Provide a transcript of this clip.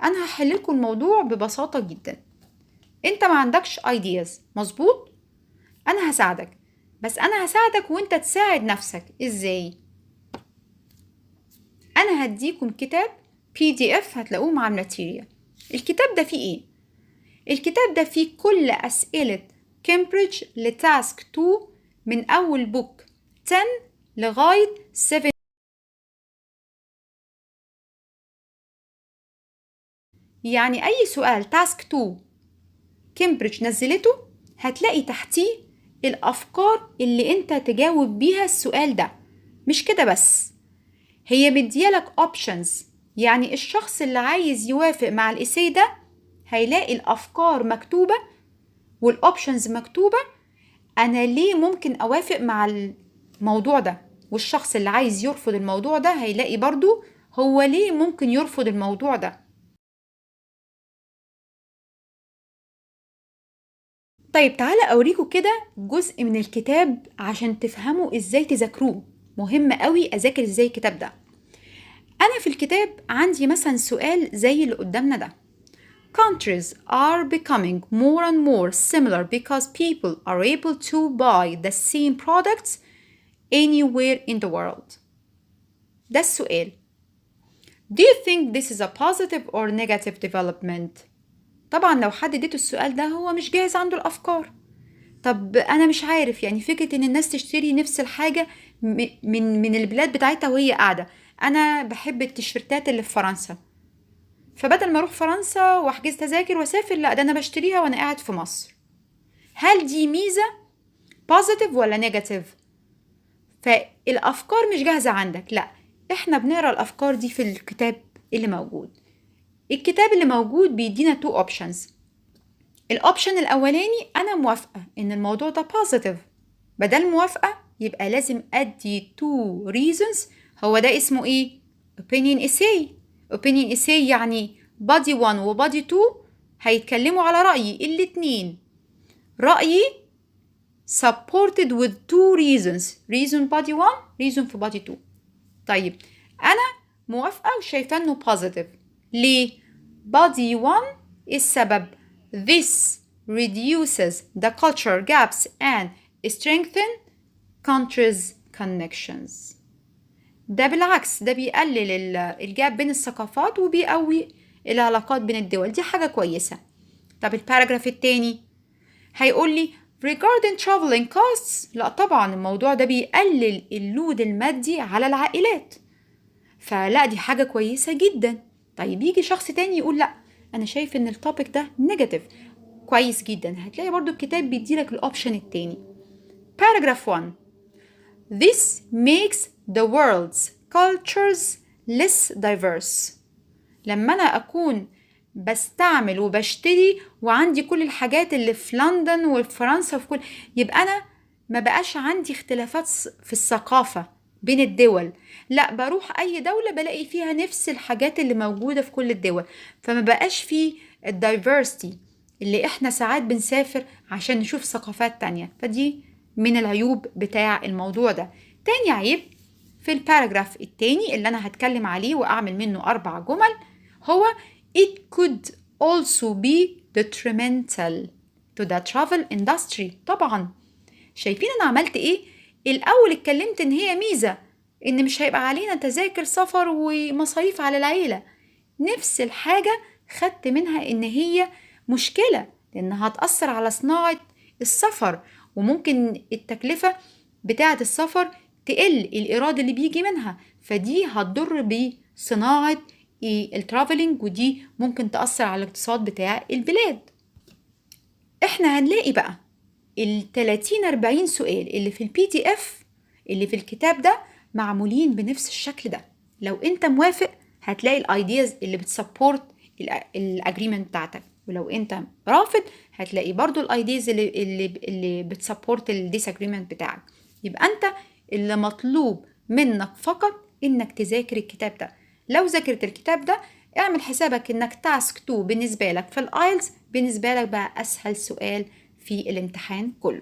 انا هحل لكم الموضوع ببساطة جدا. انت ما عندكش ideas، مظبوط؟ انا هساعدك، بس انا هساعدك وانت تساعد نفسك. ازاي؟ انا هديكم كتاب PDF هتلاقوه مع ال material. الكتاب ده فيه ايه؟ الكتاب ده فيه كل اسئلة كامبريدج ل task 2 من اول book 10 لغاية 7. يعني اي سؤال task 2 كامبريدج نزلته هتلاقي تحتيه الافكار اللي انت تجاوب بيها السؤال ده. مش كده بس، هي مديالك options، يعني الشخص اللي عايز يوافق مع ال essay ده هيلاقي الافكار مكتوبة وال options مكتوبة، انا ليه ممكن اوافق مع الموضوع ده، والشخص اللي عايز يرفض الموضوع ده هيلاقي برضو هو ليه ممكن يرفض الموضوع ده. طيب تعالى اوريكم كده جزء من الكتاب عشان تفهموا ازاي تذاكروه. مهم قوي اذاكر ازاي الكتاب ده. انا في الكتاب عندي مثلا سؤال زي اللي قدامنا ده: Countries are becoming more and more similar because people are able to buy the same products anywhere in the world. ده السؤال. Do you think this is a positive or negative development؟ طبعا لو حد اديته السؤال ده هو مش جاهز عنده الأفكار. طب أنا مش عارف، يعني فكرة إن الناس تشتري نفس الحاجة من البلاد بتاعتها وهي قاعدة. أنا بحب التيشيرتات اللي في فرنسا، فبدل ما أروح فرنسا وأحجز تذاكر وأسافر، لا ده أنا بشتريها وأنا قاعد في مصر. هل دي ميزة positive ولا negative؟ فالأفكار مش جاهزة عندك، لا إحنا بنقرأ الأفكار دي في الكتاب اللي موجود. الكتاب اللي موجود بيدينا two options. ال option الأولاني أنا موافقة إن الموضوع ده positive، بدل موافقة يبقى لازم أدي two reasons. هو ده اسمه إيه؟ opinion essay. opinion essay يعني body 1 و body 2 هيتكلموا على رأيي الاتنين. رأيي supported with two reasons، reason body 1، reason في body 2. طيب أنا موافقة وشايفة إنه positive، ليه؟ body 1 السبب this reduces the cultural gaps and strengthen countries connections. ده بالعكس ده بيقلل ال gap بين الثقافات وبيقوي العلاقات بين الدول، دي حاجة كويسة. طب ال paragraph التاني هيقول لي regarding traveling costs، لا طبعا الموضوع ده بيقلل ال load المادي على العائلات، فلا دي حاجة كويسة جدا. طيب يجي شخص تاني يقول لا أنا شايف إن ال topic ده negative. كويس جدا، هتلاقي برضو الكتاب بيديلك ال option التاني. Paragraph 1 This makes the world's cultures less diverse. لما أنا أكون بستعمل وبشتري وعندي كل الحاجات اللي في لندن وفي فرنسا وفي كل، يبقى أنا ما بقاش عندي اختلافات في الثقافة بين الدول، لا بروح أي دولة بلاقي فيها نفس الحاجات اللي موجودة في كل الدول، فما بقاش فيه ال diversity اللي احنا ساعات بنسافر عشان نشوف ثقافات تانية. فدي من العيوب بتاع الموضوع ده. تاني عيب في ال paragraph التاني اللي أنا هتكلم عليه وأعمل منه 4 جمل هو it could also be detrimental to the travel industry. طبعا شايفين أنا عملت إيه؟ الأول اتكلمت إن هي ميزة إن مش هيبقى علينا تذاكر سفر ومصاريف على العيلة، نفس الحاجة خدت منها إن هي مشكلة لأنها هتأثر على صناعة السفر، وممكن التكلفة بتاعة السفر تقل الإيراد اللي بيجي منها، فدي هتضر بصناعة ال traveling، ودي ممكن تأثر على الاقتصاد بتاع البلاد. احنا هنلاقي بقى ال 30-40 سؤال اللي في ال PDF اللي في الكتاب ده معمولين بنفس الشكل ده. لو انت موافق هتلاقي ال ideas اللي بت support ال agreement بتاعتك، ولو انت رافض هتلاقي برضو ال ideas اللي بت support ال disagreement بتاعك. يبقى انت اللي مطلوب منك فقط انك تذاكر الكتاب ده. لو ذاكرت الكتاب ده اعمل حسابك انك task 2 بالنسبة لك في ال IELTS بالنسبة لك بقى اسهل سؤال في الامتحان كله.